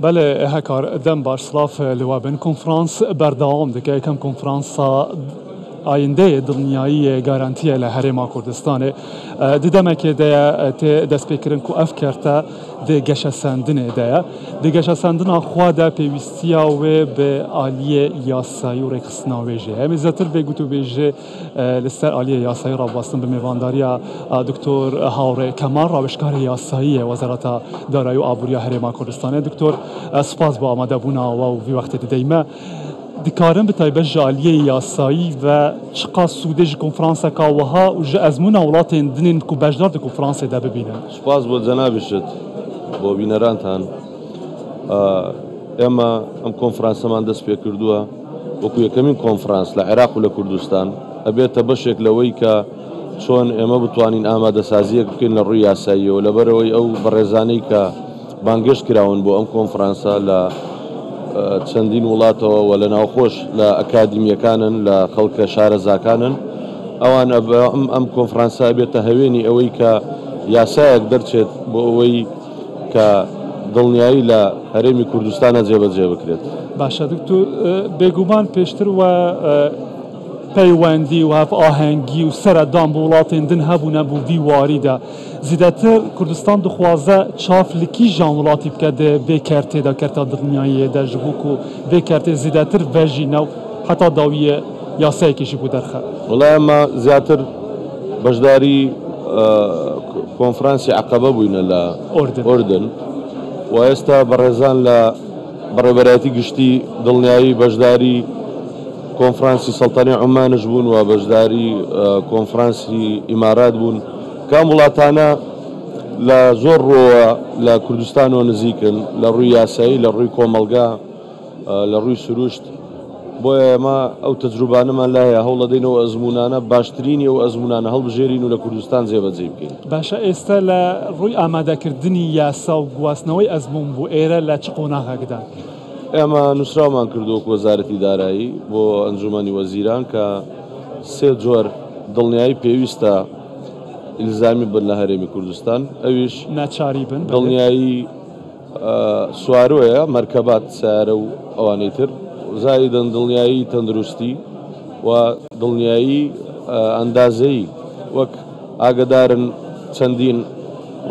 بەلێ هەکار دەم باش سڵاف لە وە بن. کۆنفرانس بەردەوام دکە یەکەم کۆنفرانسا ئایندەیە دڵنیاییە گارانتیە لە هەرێما کوردستانێ di demekê de ye tê destpêkirin ku ev kerte di geşesendinê de ye. Di geşesendina xwe de pêwîstiya wê bi aliyê yasayî û rêkxistina wê jî heye. Em ê zêdetir vê gotûbêjê Li ser aliyê yasayî rawestin bi mêvandariya Doktor Hawrê Kemal rawêjkarê yasayî yê Wezareta Darayî û Aboriya Herêma Kurdistanê. Doktor spas bo amadebûna we û vî wextê didey me. Dikarin bi taybet ji aliyê yasayî ve çiqas sûdê ji konferanseka wiha û ji ezmûna welatên din ên ku beşdar di konferansê de bibînin? Spas bo cenabîşit, bo bînerantan. ئێمە ئەم کۆنفرانسەمان دەست پێکردووە. وەکو یەکەمین کۆنفرانس لە عێراق و لە کوردستان، ئەبێتە بەشێک لەوەی کە چۆن ئێمە بتوانین ئامادەسازییەک بکەین لە ڕووی یاساییەوە، لەبەرئەوەی ئەو بەڕێزانەی کە بانگێشت کراون بۆ ئەم کۆنفرانسە لە چەندین وڵاتەوە و لە ناوخۆش لە ئەکادیمییەکانن، لە خەڵکە شارەزاکانن، ئەوان ئەم کۆنفرانسە ئەبێتە هەوێنی ئەوەی کە یاسایەک دەرچێت بۆ ئەوەی کە دڵنیایی لە هەرێمی کوردستانا جێبەجێ بکرێت. باشە دکتۆر بێگومان پێشتر وە پەیوەندی و هەڤئاهەنگی و سەرەدان بۆ وڵاتێن دن هەبوو نەبوو ڤی واری دە زیدەتر کوردستان دخوازە چاف li kîjan وڵاتی بکە دە vê kertê de kerta دڵنیاییێ دە ji bo ku vê kertê zêdetir vejîne û heta dawiyê یاسایەکی jî bo derxe. وەڵا ئێمە زیاتر بەشداری کۆنفرانسی عەقەبە بووینە لە ئوردن و ئێستا بەڕێزان لە بەڕێوەبەرایەتی گشتی دڵنیایی بەشداری کۆنفرانسی سەڵتەنەی عومانش بوون و بەشداری کۆنفرانسی ئیمارات بوون کە ئەم وڵاتانە لە زۆر ڕووەوە لە کوردستانەوە نزیکن لە ڕووی یاسایی لە ڕووی کۆمەڵگا لە ڕووی سروشت، بۆیە ئێمە ئەو تەجروبانەمان لا هەیە، هەوڵەدەین ئەو ئەزموونانە، باشترینی ئەو ئەزموونانە هەڵبژێرین و لە کوردستان جێبەجێی بکەین. باشە ئێستا لە ڕووی ئامادەکردنی یاسا و گواستنەوەی ئەزموون بۆ ئێرە لە چ قۆناغێکدان؟ ئێمە نووسراومان کردووە وەکو وەزارەتی دارایی بۆ ئەنجوومەنی وەزیران کە سێ جۆر دڵنیایی پێویستە ئیلزامی بن لە هەرێمی کوردستان، ئەویش ناچاری بن، بەلێ. دڵنیایی سوارۆیە، مەرکەبات، سەیارە و ئەوانەی تر، زائیدەن دڵنیایی تەندروستی و دڵنیایی ئەندازەیی، وەک ئاگەدارن چەندین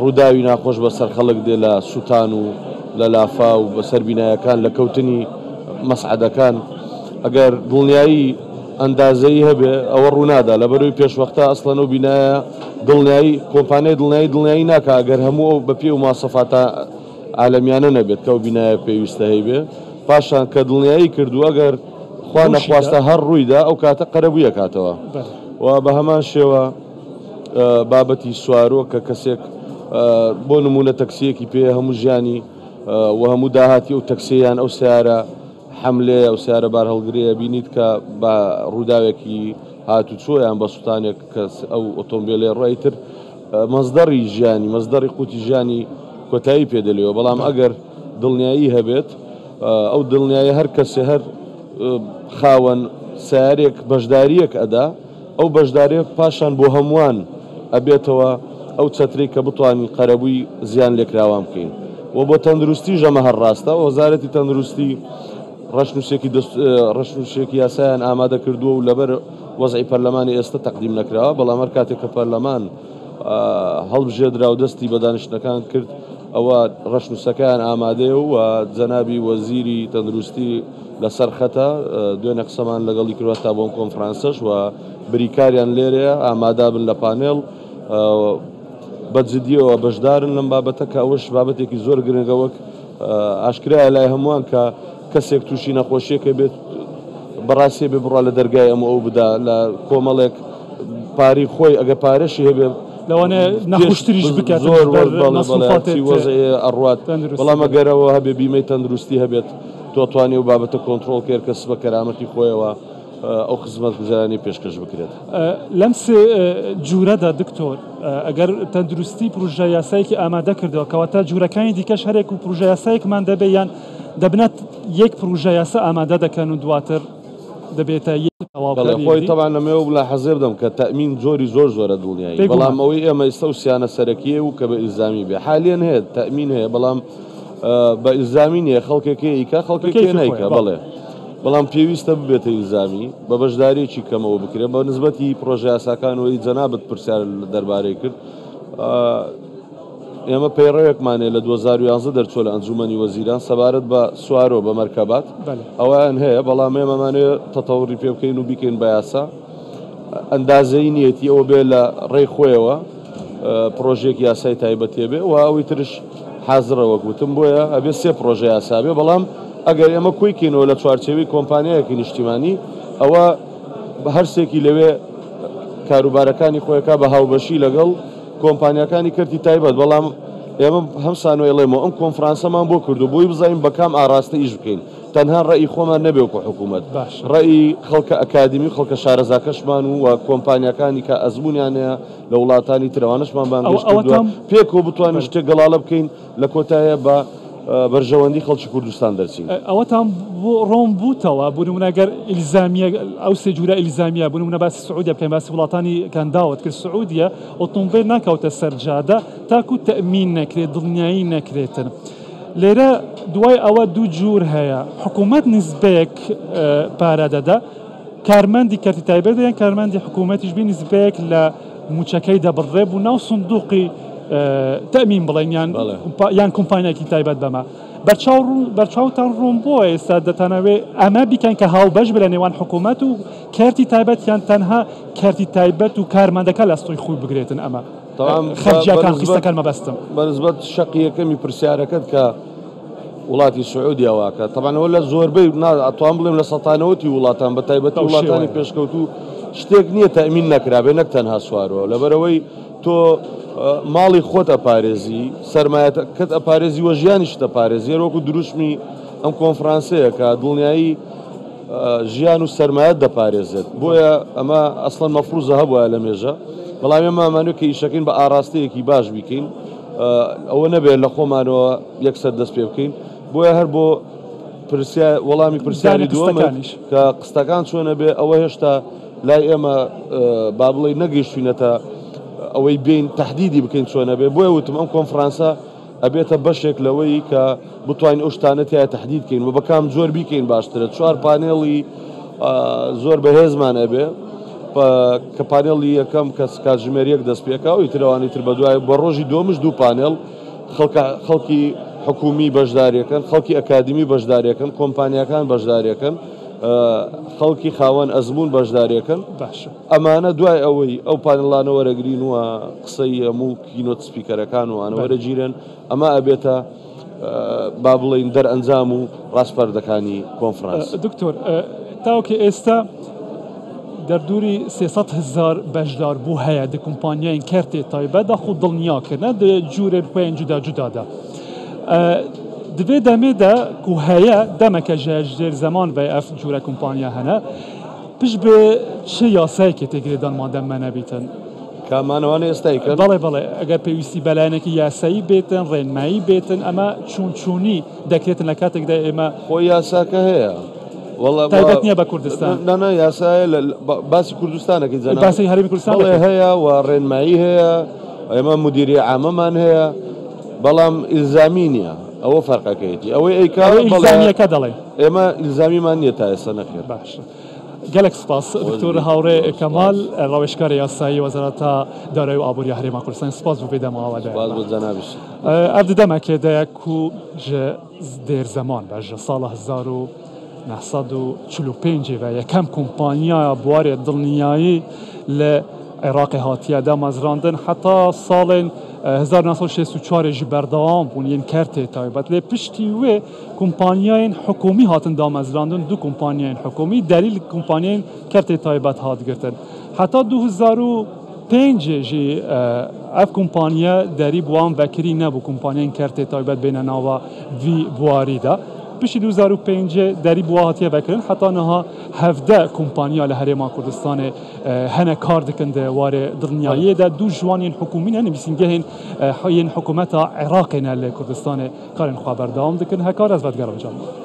ڕووداوی ناخۆش بەسەر خەڵک دێ لە سوتان و لە لافاو بەسەر بینایەکان، لە کەوتنی مەسعەدەکان، ئەگەر دڵنیایی ئەندازەیی هەبێ ئەوە ڕوونادا، لەبەرئەوەی پێشوەختە ئەسڵەن ئەو بینایە دڵنیایی کۆمپانیای دڵنیایی دڵنیایی ناکا ئەگەر هەموو ئەو بەپێی ئەو مواسەفاتە عالەمیانە نەبێت کە ئەو بینایە پێویستە هەیبێ، پاشان کە دڵنیایی کرد و ئەگەر خوا نەخواستە هەر ڕوویدا ئەو کاتە قەرەبووی ئەکاتەوە و بە هەمان شێوە بابەتی سوارۆ کە کەسێک بۆ نموونە تەکسییەکی پێیە هەموو ژیانی و هەموو داهاتی ئەو تەکسیە یان ئەو سەیارە حەملەیە ئەو سەیارە بارهەڵگرەیە بینیت کە بە ڕووداوێکی هاتوچۆ یان بە سوتانێک کە ئەو ئۆتۆمبێلەی ڕۆ ئیتر مەسدەڕی ژیانی مەسدەڕی قوتی ژیانی کۆتایی پێ دەلێەوە بەڵام ئەگەر دڵنیایی هەبێت ئەو دڵنیایی هەر کەسێ هەر خاوەن سیارێک بەشداریەک ئەدا ئەو بەشداریە پاشان بۆ هەمووان ئەبێتەوە ئەو چەترەی کە بتوانین قەرەبووی زیان لێکراوان بکەین و بۆ تەندروستیش ئەمە هەر ڕاستە وەزارەتی تەندروستی ڕەشنووسێکی دەست ڕەشنووسێکی یاسایان ئامادە کردووە و لەبەر وەزعی پەرلەمانی ئێستا تەقدیم نەکراوە بەڵام هەر کاتێک کە پەرلەمان هەڵبژێردرا و دەستی بە دانیشتنەکان کرد ئەوە ڕەشنووسەکەیان ئامادەیە و جەنابی وەزیری تەندروستی لەسەر خەتە، دوێنێ قسەمان لەگەڵی کردوە تا بۆ ئەم کۆنفرانسەش و بریکاریان لێرەیە ئامادابن لە پانێڵ بە جدیەوە بەشدارن لەم بابەتە کە ئەوەش بابەتێکی زۆر گرنگە وەک ئاشکرایە لای هەمووان کە کەسێک تووشی نەخۆشیەکە بێت بەڕاستێ بێ بڕوا لە دەرگای ئەم ئەو بدا لە کۆمەڵێک پارەی خۆی ئەگە پارەشی هەبێ لەوانەیە نەخۆشتریش بکات زۆر ئەڕوات بەڵام ئەگەرەوە هەبێ بیمەی تەندروستی هەبێت تۆ توانی ئەو بابەتە کۆنترۆڵ کەێت کە سبە کەرامەتی خۆیەوە ئەو خزمەتگوزارانەی پێشکەش بکرێت. لەم سێ جورەدا دکتۆر ئەگەر تەندروستی پروژە یاسایەکی ئامادە کردەوە کەواتە جورەکانی دیکەش هەرێک و پروژە یاسایەکمان دەبێ یان دەبنە یەک پروژە یاسا ئامادە دەکەن و دواتر دەبێتە یەک بەڵێ خۆی تەبعەن ئەمەوێ ملاحەزەی بدەم کە تەئمین جۆری زۆر زۆرە دڵنیایی بەڵام ئەوەی ئێمە ئیستا و سیانە سەرەکیە و کە بە ئیلزامی بێ حالیەن هەیە تەئمین هەیە بەڵام بە ئیلزامی نییە خەڵکێک هەیە ئیکا خەڵکێک هەیە نایکا بەڵێ بەڵام پێویستە ببێتە ئیلزامی بە بەشداریەکی کەمەوە بکرێت بە نسبەتی پرۆژە یاساکانەوەی جەنابت پرسیار دەربارەی کرد ئێمە پەیڕەوێکمان هەیە لە 2011 دەرچوە لە ئەنجومەنی وەزیران سەبارەت بە سوارۆ بە مەرکەبات ئەویان هەیە بەڵام ئێمەمانەوێت تەتەوڕی پێ بکەین و بیکەین بە یاسا ئەندازەی نیەتی ئەوە بێ لە ڕێی خۆیەوە پرۆژێک یاسای تایبەتێ بێ و ئەوی ترش حازرە وەک وتم بۆیە ئەبێ سێ پرۆژە یاسا بێ بەڵام ئەگەر ئێمە کۆی کەینەوە لە چوارچێوەی کۆمپانیایەکی نیشتیمانی ئەوە هەرسێکی لەوێ کاروبارەکانی خۆیەکە بە هاوبەشی لەگەڵ کۆمپانیاکانی کەرتی تایبەت بەڵام ئێمە هەم سانۆیڵێمەوە ئەم کۆنفرانسەمان بۆ کردو بۆی بزانین بە کام ئاراستە ئیش بکەین تەنها ڕەئی خۆمان نەبێ وەکو حکوومەت ڕەئی خەڵکە ئەکادیمی و خەڵکە شارەزاکەشمان و کۆمپانیاکانی کە ئەزموونیان هەیە لە وڵاتانی تر ئەوانەشمان بانگهێشت کردووە پێکەوە بتوانین شتێک گەڵاڵە بکەین لە کۆتایە بە بەرژەوەندی خەڵکی کوردستان دەرچین. ئەوەتان بۆ ڕۆن بووتەوە بۆ نمونە گەر ئیلزامیە ئەو سێ جورە ئیلزامیە بۆ نمونە باسی سعودیە بکەین باسی وڵاتانی کەنداوت کرد سعودیە ئۆتۆمبێل ناکەوتە سەر جادە تاکو تەئمین نەکرێت دڵنیایی نەکرێتن لێرە دوای ئەوە دوو جور هەیە حکوومەت نسبەیەک پارە دەدا کارمەندی کەرتی تایبەت یان کارمەندی حکوومەتیش بی نسبەیەک لە مووچەکەی دەبڕێ بوو ناو سندوقی تەمین بڵێن یان یان کۆمپانیایەکی تایبەت بەمە بەرچاو بەرچاوتان ڕوون بۆ ئێستا دەتانەوێ ئەمە بیکەن کە هاوبەش بە لە نێوان حکوومەت و کەرتی تایبەت یان تەنها کەرتی تایبەت و کارمەندەکە لە ئەستۆی خۆی بگرێتن ئەمە خەرجیەکان قیستەکان مەبەستم. بەنسبەت شەقی یەکەمی پرسیارەکەت کە وڵاتی سعودیا واکە تەبعەن ئەوە لە زۆربەی نا ئەتوان بڵێم لە سەتانەوەتی وڵاتان بە تایبەتی وڵاتانی پێشکەوتوو شتێک نییە تەئمین نەکرابێ نەک تەنها سوارەوە لەبەرەوەی تۆ ماڵی خۆت ئەپارێزی سەرمایەکەت ئەپارێزی وە ژیانیشت ئەپارێزی هەر وەکو دروشمی ئەم کۆنفرانسەیە کە دڵنیایی ژیان و سەرمایەت دەپارێزێت بۆیە ئەمە ئەسڵەن مەفروزە هەبوایە لە مێژە بەڵام ئێمە ئەمانوێت کە ئیشەکەین بە ئاراستەیەکی باش بیکەین ئەوە نەبێت لە خۆمانەوە یەکسەر دەست پێ بکەین بۆیە هەر بۆ پرسیار وەڵامی پرسیاری دووەمت کە قستەکان چۆنە بێ ئەوە هێشتا لای ئێمە با بڵێ نەگەیشتوینەتە ئەوەی بین تهدیدی بکەین چۆنە بێ بۆیە وتم ئەم کۆنفرانسە ئەبێتە بەشێک لەوەی کە بتوانین ئەو شتانە تیا تهدید کەین و بەکام جۆر بیکەین باشترە چوار پانێڵی زۆر بەهێزمان ئەبێ کە پانێڵی یەکەم کە کاتژمێر یەک دەست پێکا و ئیترەوانی تر بەدوای بە ڕۆژی دووەمش دوو پانێڵ خەڵکە خەڵکی حکومی بەشداریەکەن خەڵکی ئەکادمی بەشداریەکەن کۆمپانیاکان بەشداریەکەن خەڵکی خاوەن ئەزمون بەشداریەکەن باشە ئەمانە دوای ئەوەی ئەو پانێڵانە وەرەگرین و قسەی هەموو keynote speaker ەکان و ئەوانە وەرەگیرێن ئەمە ئەبێتە با بڵێین دەرئەنجام و ڕاسپاردەکانی کۆنفرانس. دکتۆر تاوەکو ئێستا دەردوری 300 هزار بەشداربوو هەیە دە کۆمپانیایên کەرتê تایبەت da xwe دڵنیا kirine di cûrên xwe yên cuda cuda de. Di vê demê de ku heye demeke ji jêr zeman ve ev cûre kompanya hene پشت bi çi yasayekê tê girêdan madem me nebîtin؟ کامانەوانە ئێستا ئەیکەن؟ بەڵێ بەڵێ ئەگەر پێویستی بە لایەنێکی یاسایی بێتن ڕێنمایی بێتن ئەمە چوون چوونی دەکرێتن لە کاتێکدا ئێمە خۆ یاساکە هەیە وەڵا تایبەت نییە بە کوردستان نا نا یاسایە لە باسی کوردستانەکەی جەناب باسی هەرێمی کوردستان بەڵێ هەیە و ڕێنمایی هەیە ئێمە مدیری عامەمان هەیە بەڵام ئیلزامی نییە ئەوە فەرقەکەیەتی ئەوەی ئەیکا ئەوەی ئیلزامیەکە دەڵێ ئێمە ئیلزامیمان نییە تا ئێستا نەخێر باشە گەلەک سپاس دکتۆر هاوڕێ کەمال ڕاوێژکاری یاسایی وەزارەتە دارایی و ئابووری هەرێما کوردستان سپاس بۆ پێ دەماوە سپاس بۆ جەنابیش. ئەv di demekê de ye ku ji dêrzeman ve ji sala 1945 ve yekem kompanyaya buwarê dilniyayî li Iraqê hatiye damezrandin heta salên 1964 jî berdewam bûn yên kertê taybet lê piştî wê kompanyayên hikûmî hatin damezrandin du kompanyayên hikûmî derî li kompanyayên kertê taybet hat girtin. Heta 2005 jî ev kompanya derî bi wan vekirî nebû kompanyayên kertê taybet bêne nava vî buwarî de. Piştî 2005 derî bi wan hatiye vekirin heta niha hevdeh kompanya li Herêma Kurdistanê hene kar dikin di warê dilniyayê de du ji wan yên hikûmî ne nivîsîngehên yên hikûmeta Iraqê ne li Kurdistanê karên xwe berdewam dikin. Hekar ez vedigerim canım.